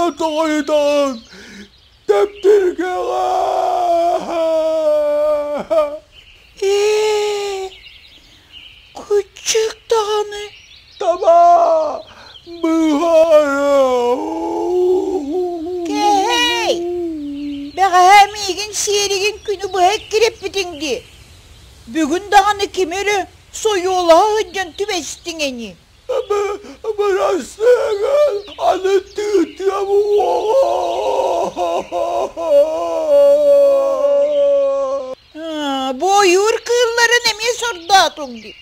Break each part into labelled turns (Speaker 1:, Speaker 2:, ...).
Speaker 1: Онтон тоҕойутаҕын тэптиргэҕэ.
Speaker 2: Ээ, куччук даҕаны.
Speaker 1: Таба быһара.
Speaker 2: Кэһэй! Бэҕэһээ миигин сиэригин күнү быһа эккирэппитиҥ дии. Бүгүн даҕаны ким эрэ сойуолаһа сылдьан түбэстиҥ ини.
Speaker 1: Бырастыгын аны тыытыам уоҕа.
Speaker 2: Бу ойуур кыылларын эмиэ сордоотуҥ дии.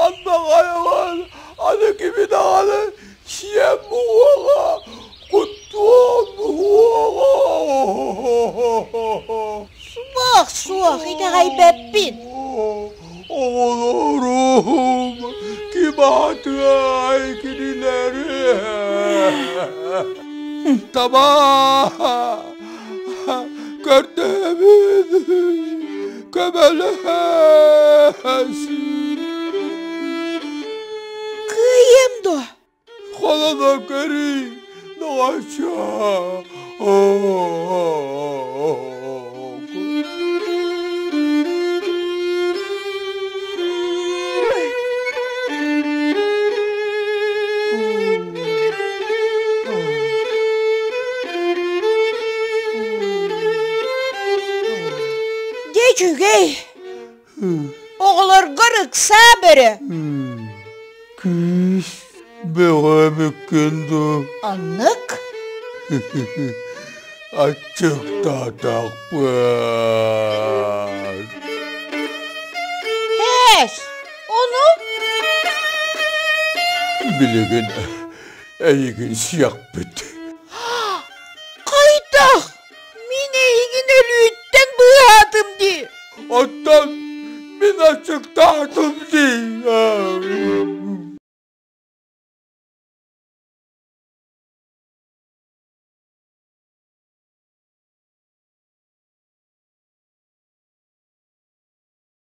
Speaker 1: Андаҕайабын аны кими даҕаны сиэм уоҕа, куттуом уоҕа.
Speaker 2: Суох, суох, итэҕэйбэппин.
Speaker 1: Оҕолорум, ким аатыай кинилэри? Таба көрдөһөбүн, көмөлөс.
Speaker 2: Кыайыам дуо?
Speaker 1: Холоно көрүй, доҕоччу.
Speaker 2: Дьэ үчүгэй. Оҕолоргор ыксаа бөрө.
Speaker 1: Күүс бөҕө эбиккин дуу?
Speaker 2: Оннук.
Speaker 1: Аччыктаатахпын.
Speaker 2: Һээс, ону?
Speaker 1: Билигин эйигин сиэхпит.